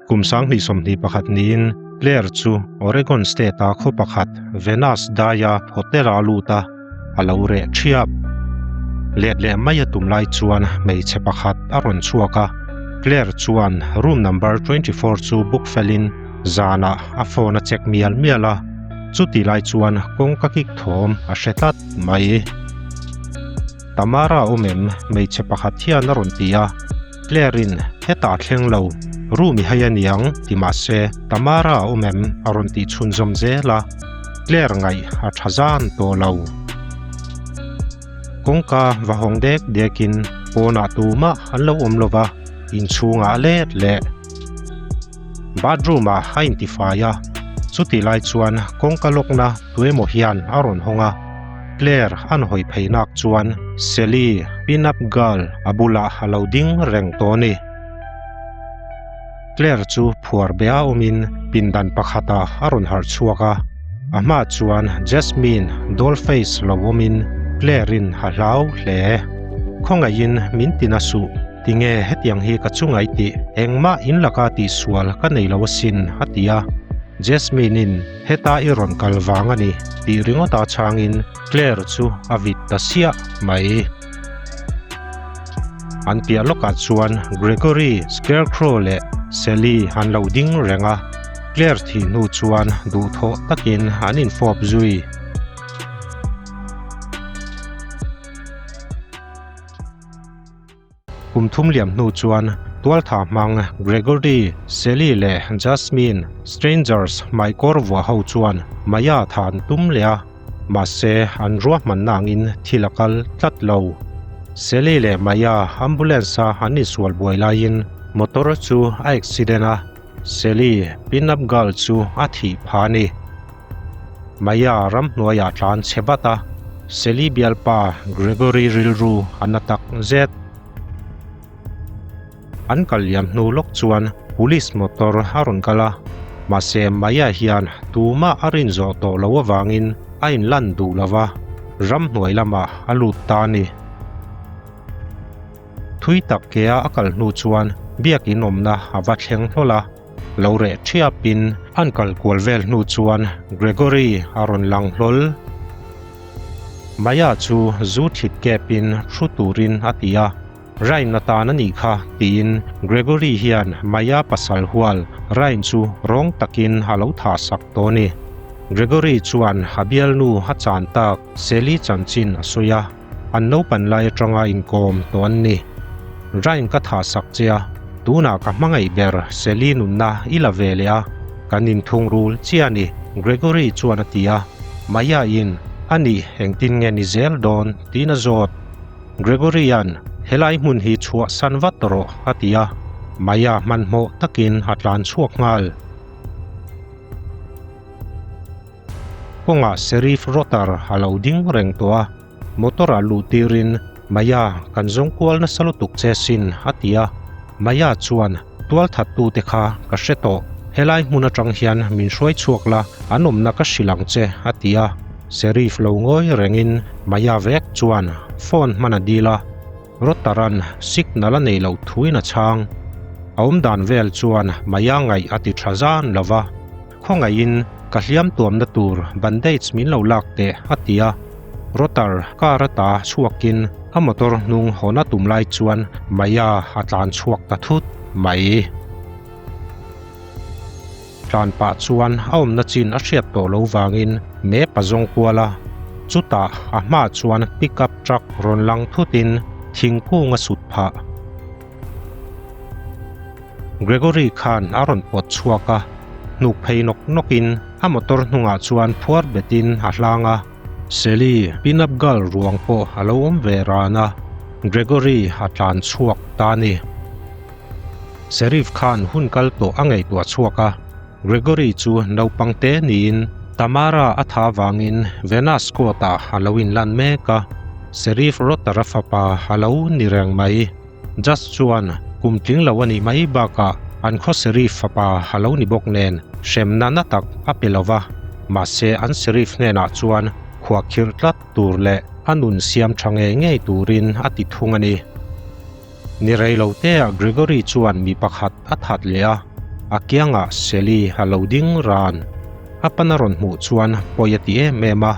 Kum 2021 niin Claire chu Oregon State-a khaw pakhat Venus daia hotel-ah a lut a, a lo reh ṭhiap. Let leh mai a tum lai chuan hmeichhe pakhat a rawn chhuak a, Claire chuan room number 24 chu book felin zanah a phone a check mial mial a, chuti lai chuan kawngka kik thawm a hre tlat mai. Tamara awm em? Hmeichhe pakhat hian a rawn ti a. Claire-in, Hetah a thleng lo, room i hai a niang, ti mah se, Tamara a awm em? a rawn tih chhunzawm zel a. Claire ngaih a tha zan tawh lo. Kawngka va hawng dek dekin pawnah tumah an lo awm lo va, inchhungah a let leh. Bathroom-ah a intifai a, chutih lai chuan kawngka lawkna tuemaw hian a rawn hawng a, Claire an hawi phei nak chuan Sally, pin-up girl, a bulah a lo ding reng tawh a ni. Claire chu phuar be a awmin pindan pakhatah a rawn harh chhuak a, a hmaah chuan Jasmine, doll face lo awmin Claire-in a hlau hle. Khawngaihin min tina suh. Tinge hetiang hi ka chunga i tih? Engmah in laka tihsual ka nei lo asin, a ti a. Jasmine-in heta i rawn kal vang a ni tih ringawta chhangin Claire chu a vit ta siah mai. An piah lawkah chuan Gregory, Scarecrow leh Sally an lo ding reng a. Claire thih hnu chuan duhthawh takin an infawp zui. Kum thum liam hnu chuan tualtha hmang Gregory, Sally leh Jasmine, Strangers hmaikawr vuah ho chuan Maya tha an tum leh a, mahse an ruahmanna angin thil a kal tlat lo. Sally leh Maya ambulance-a an insual buai laiin motor chu a accident a, Sally, pin-up girl chu a thih phah a ni. Maya ramhnuaiah tlan chhe vat a, Sally bialpa Gregory rilru a na tak zet. An kal liam hnu lawk chuan police motor a rawn kal a, mahse Maya hian tumah a rin zawh tawh loh avangin a inlan duh lo va, ramhnuai lamah a lut ta a ni. Thui tak kea a kal hnu chuan biakin awmna a va thleng hlawl a. Lo reh ṭhiapin an kal kual vel hnu chuan Gregory a rawn lang hlawl. Maya chu zu thlit kepin hru turin a ti a, Rain atan a nih kha tiin Gregory hian Maya pasal hual Rain chu rawng takin a lo thah sak tawh a ni. Gregory chuan a bialnu a chan tak Sally chanchin a sawi a. An naupan lai atanga inkawm tawh an ni. Rain ka thah sak che a, tunah ka hmangaih ber Sally nunna i la ve leh a, kan inthungrul chiah a ni, Gregory chuan a ti a. Maya-in, A nih, engtin nge ni zel dawn? tiin a zawt. Gregory-a'n, Helai hmun hi chhuahsan vat rawh, a ti a. Maya hmanhmawh takin a tlan chhuak nghal. Kawngah Sheriff Rotter a lo ding reng tawh a, motor ah luh tirin, Maya, kan zawng kual nasa lutuk che sin, a ti a. Maya chuan, Tualthattute kha ka hre tawh, helai hmun atang hian min hruai chhuak la, an awmna ka hrilh ang che, a ti a. Sheriff lo ngawi rengin Maya vek chuan phone hman a dil a. Rotter-a'n signal a nei loh thuin a chhang. A awmdan vel chuan Maya ngaih a ti tha zan lo va. Khawngaihin ka hliam tuamna tur bandage min lo lak teh, a ti a. Rotter car ata chhuakin a motor hnung hawn a tum lai chuan Maya a tlan chhuak ta thut mai. Tlan pah chuan a awmna chin a hriat tawh lo vangin map a zawng kual a. Chutah a hmaah chuan pickup truck rawn lang thutin thingkung a sut phah. Gregory khan a rawn pawt chhuak a, hnuk phei nawk nawkin a motor hnungah chuan phuar betin a hlang a. Sally, pin-up girl ruang pawh a lo awm ve ran a, Gregory a tlan chhuak ta a ni. Sheriff khan hun kal tawh a ngaihtuah chhuak a, Gregory chu naupang te niin Tamara a tha vangin Venus court-ah a lo inlan mek a, Sheriff Rotter-a fapa a lo ni reng mai. Judge chuan kum tling lo a nih mai bakah an khaw Sheriff fapa a lo ni bawk nen hremna na tak a pe lo va, mahse an Sheriff hnenah chuan khuahkhirh tlat tur leh a nun siam tha ngei ngei turin a ti thung a ni. Ni rei lo teah Gregory chuan mi pakhat a that leh a. A kiangah Sally a lo ding ran. A pan a rawn hmuh chuan pawi a ti em em a,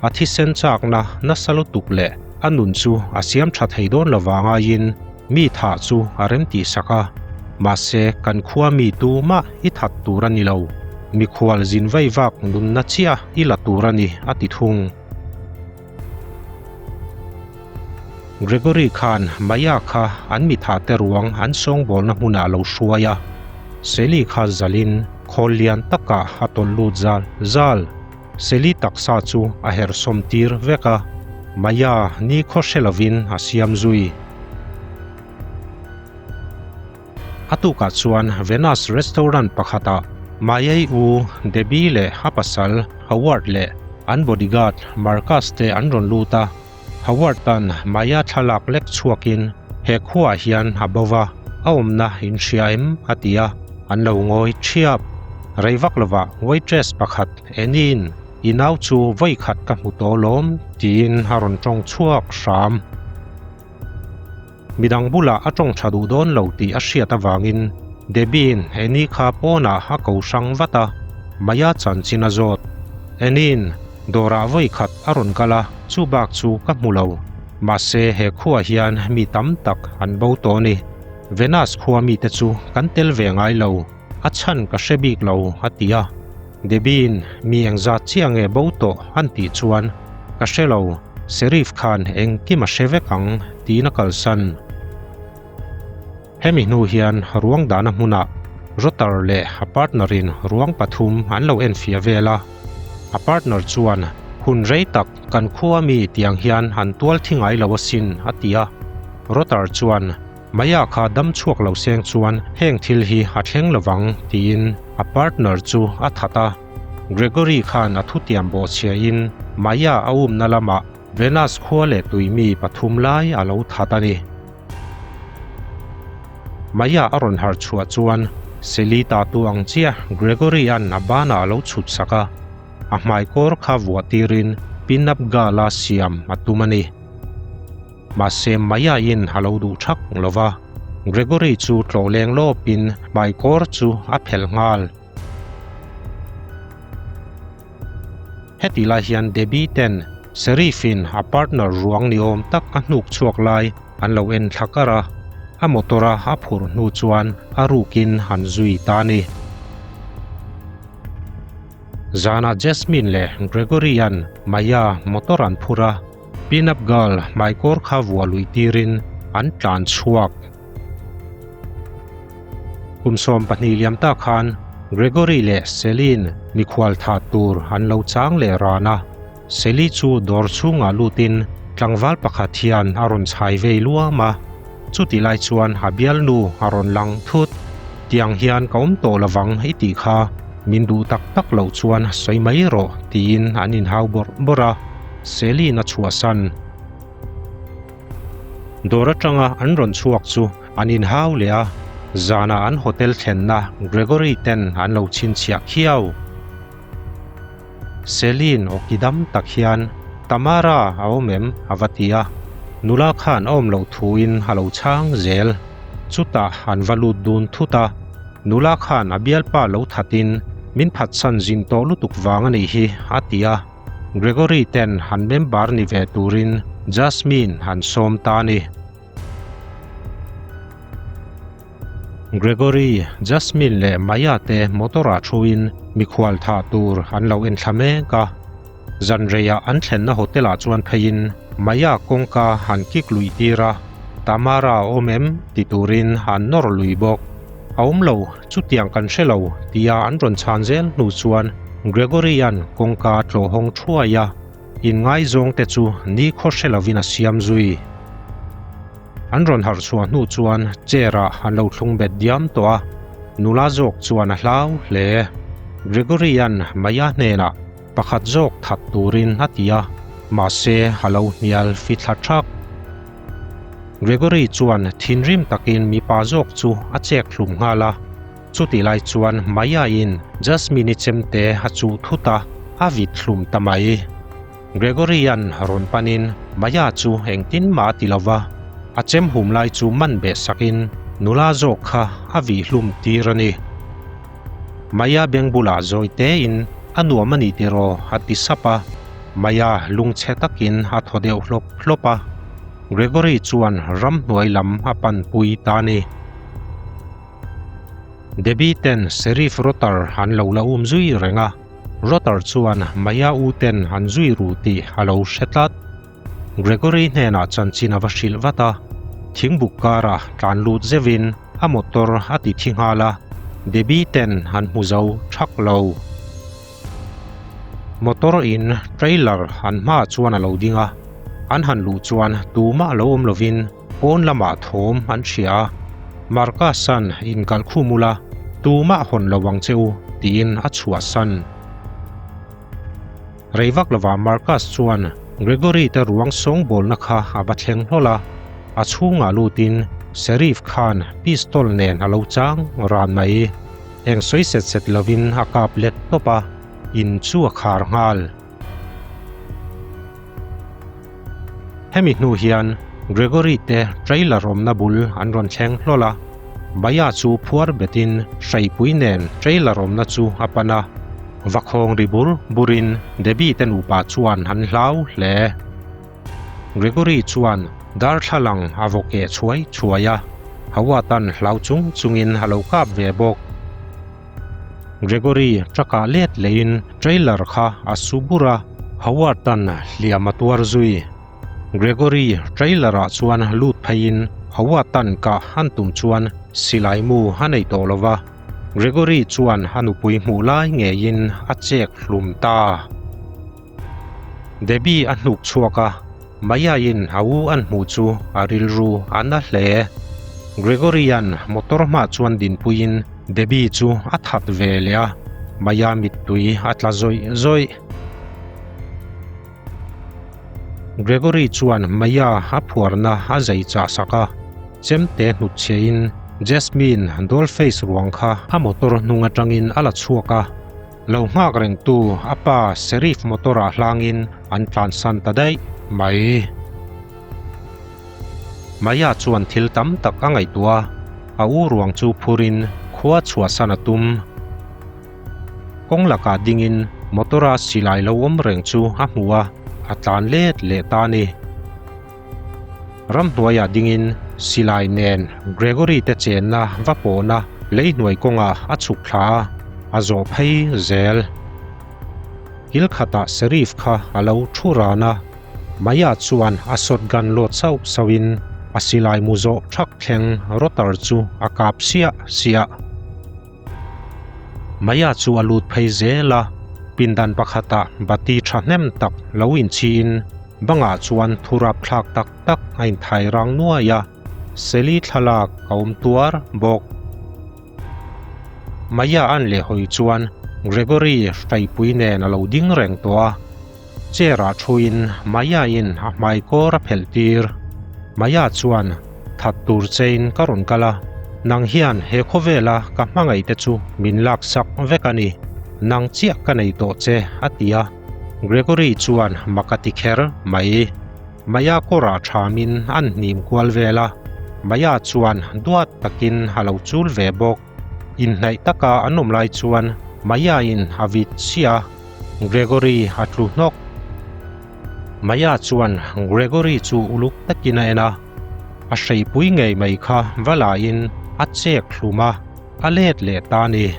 a thisen chakna nasa lutuk leh a nun chu a siam tha thei dawn lo vang aiin mi thah chu a rem tih sak a. Mahse, kan khua mi tumah i that tur a ni lo. Mikhual zin vei vak nunna chiah i la tur a ni, a ti thung. Gregory khan Maya kha an mitha te ruang an sawngbawlna hmunah a lo hruai a, Sally kha zalin khawl lian takah a tawlh lut zal zal. Sally taksa chu a herhsawm tir vek a, Maya ni khaw hre lovin a siam zui. A tukah chuan Venus restaurant pakhatah Mayai u Debbie leh a pasal Howard leh an bodyguard Marcus te an rawn lut a. Howard tan Maya thlalak lek chhuakin he khuaah hian a bo va, a awmna in hria em? a ti a, an lo ngawi thiap. Rei vak lovah waitress pakhat Annie-in i nau chu vawi khat ka hmu tawh lawm tiin a rawn tawng chhuak hram. Midang bulah a tawng tha duh dawn lo tih a hriat avangin Debbie-in Annie kha pawnah a ko hrang vat a, Maya chanchin a zawt. Annie-in dawrah vawi khat a rawn kal a, chu bak chu ka hmu lo. Mahse he khuaah hian mi tam tak an bo tawh a ni. Venus khua mite chu kan tel ve ngai lo, a chhan ka hre bik lo, a ti a. Debbie-in mi engzat chiah nge bo tawh an tih chuan ka hre lo. Sheriff khan engkim a hre vek ang tiin a kalsan. Hemi hnu hian ruang dahna hmunah Rotter leh a partner in ruang pathum an lo enfiah vel a. A partner chuan, Hun rei tak kan khua mi tiang hian an tual thi ngai lo asin a ti a. Rotter chuan, Maya kha dam chhuak lo seng chuan heng thil hi a thleng lovang tiin a partner chu a that a. Gregory khan a thutiam bawhchhiahin Maya a umna lamah Venus khua leh tuimi pathum lai a lo that a ni. Maya a rawn harh chhuah chuan Sally ta tu ang chiah Gregory-a'n a banah a lo chhut sak a, a hmaikawr kha vuah tirin pin-up girl-a siam a tum a ni. Mahse Maya-in a lo duh thak lo va, Gregory chu tlawh leng lawpin hmaikawr chu a phelh nghal. Heti lai hian Debbie ten Sheriff-in a partner ruang ni awm tak a hnuk chhuak lai an lo en thla kar a, a motor-a a phurh hnu chuan a rukin an zui ta a ni. Zanah Jasmine leh Gregory-a'n Maya motor an phur a, pin-up girl hmaikawr kha vuah luih tirin an tlan chhuak. Kum 12 liam ta khan Gregory leh Celine mikhual tha tur an lo chang leh ran a, Sally chu dawr chhungah lutin tlangval pakhat hian a rawn chhai vei luam a, chutih lai chuan a bialnu a rawn lang thut. Tiang hian ka awm tawh lovang i tih kha min duh tak tak loh chuan sawi mai rawh tiin an inhau bawrh bawrh a, Celine a chhuahsan. Dawr atanga an rawn chhuak chu an inhau leh a, zanah an hotel thlenna Gregory ten an lo chhinchhiah khiau. Celine awki dam tak hian, Tamara a awm em? a va ti a, nula khan a awm loh thuin a lo chhang zel. Chutah an va lut dun thut a, nula khan a bialpa lo thatin min phatsan zin tawh lutuk vang a nih hi a ti a. Gregory ten an member ni ve turin Jasmine an sawm ta a ni. Gregory, Jasmine leh Maya te motor ah thuin mikhual thah tur an lo enthla mek a. Zanreiah an thlenna hotel ah chuan pheiin Maya kawngka an kik luih tir a, Tamara a awm em ti turin an nawr lui bawk. A awm lo, chutiang kan hre lo, tia an rawn chhan zel hnu chuan Gregory-a'n kawngka a tlawh hawng thuai a, inngaizawngte chu nikhaw hre lovin a siam zui. An rawn harh chhuah hnu chuan chair-ah an lo thlung bet diam tawh a, nula zawk chuan a hlau hle. Gregory-a'n Maya hnenah pakhat zawk that turin a ti a, mahse a lo hnial fithla thak. Gregory chuan thinrim takin mipa zawk chu a chek hlum nghal a, chutih lai chuan Maya-in Jasmine-i chemte a chuh thut a, a vit hlum ta mai. Gregory-a'n rawn panin Maya chu engtin mah a ti lo va, a chem hum lai chu man beh sakin nula zawk kha a vih hlum tir a ni. Maya beng bulah zawi tein, A nuam a ni tiraw? a ti sap a. Maya lungchhe takin a thaw deuh hlawp hlawp a. Gregory chuan ramhnuai lam a panpui ta a ni. Debbie ten Sheriff Rotter an lo la um zui reng a. Rotter chuan Maya u ten an zui ru tih a lo hre tlat. Gregory hnenah chanchin a va hrilh vat a, thingbuk karah tlan lut zeuhin a motor a ti thi nghal a, Debbie ten an hmu zo thak lo. Motor in trailer an hmaah chuan a lo ding a, an han luh chuan tumah lo awm lovin pawn lamah thawm an hria a, Marcus-a'n inkalh khum ula tumah hawn lo ang che u tiin a chhuahsan. Rei vak lovah Marcus chuan Gregory te ruang sawngbawlna kha a va thleng hlawl a, a chhungah lutin Sheriff khan pistol nen a lo chang ran mai. Eng sawi set set lovin a kap let tawp a, in chu a khar nghal. Hemi hnu hian Gregory te trailer awmna bul an rawn thleng hlawl a, Maya chu phuar betin hreipui nen trailer awmna chu a pan a, vakhawng ri bur burin Debbie te nupa chuan an hlau hle. Gregory chuan darthlalang a vaw keh chhuai chhuai a, Howard-a'n hlau chung chungin a lo kap ve bawk. Gregory truck-ah let lehin trailer kha a su bur a, Howard-a'n hliam a tuar zui. Gregory trailer-ah chuan lut pheiin Howard-a'n kah han tum chuan silai mu a nei tawh lo va, Gregory chuan a nupui hmuh lai ngeiin a chek hlum ta. Debbie a hnuk chhuak a, Maya-in a u an hmuh chu a rilru a na hle. Gregory-a'n motor hmah chuan dinpuiin Debbie chu a that ve leh a, Maya mittui a tla zawih zawih. Gregory chuan Maya a phuarna a zai chah sak a, chemte hnutchhiahin Jasmine dollface ruang kha a motor hnung atangin a la chhuak a. Lo nghak rengtu a pa Sheriff motor ah hlangin an tlansan ta daih mai. Maya chuan thil tam tak a ngaihtuah a, a u ruang chu phurin khua chhuahsan a tum. Kawng lakah dingin motor a silai lo awm reng chu a hmu a, a tlan let leh ta a ni. Ramhnuaiah dingin silai nen Gregory te chenna va pawhna leihnuai kawngah a chhuk thla a, a zawh phei zel. Kil khatah Sheriff kha a lo thu ran a, Maya chuan a shotgun lawt sauh sauhin a silai mu zawh thak thleng Rotter chu a kap siah siah. Maya chu a lut phei zel a, pindan pakhatah bati thahnem tak lo inchhiin bangah chuan thurap thlak tak tak a inthai rang nuai a, Sally thlalak a awm tuar bawk. Maya an leh hawi chuan Gregory hraipui nen a lo ding reng tawh a, chair ah thuin Maya in a hmai kawr a phelh tir. Maya chuan That tur chein ka rawn kal a, nang hian he khawvela ka hmangaih te chu min laksak vek a ni, nang chiah ka nei tawh che a ti a, Gregory chuan mak a ti kher mai. Maya kawrah thamin an hnim kual vel a, Maya chuan duat takin a lo chul ve bawk. Inhnaih taka an awm lai chuan Maya in a vit chiah a, Gregory a tlu hnawk. Maya chuan Gregory chu uluk takin a en a, a hreipui ngei mai kha va lain a chek hlum a, a let leh ta a ni.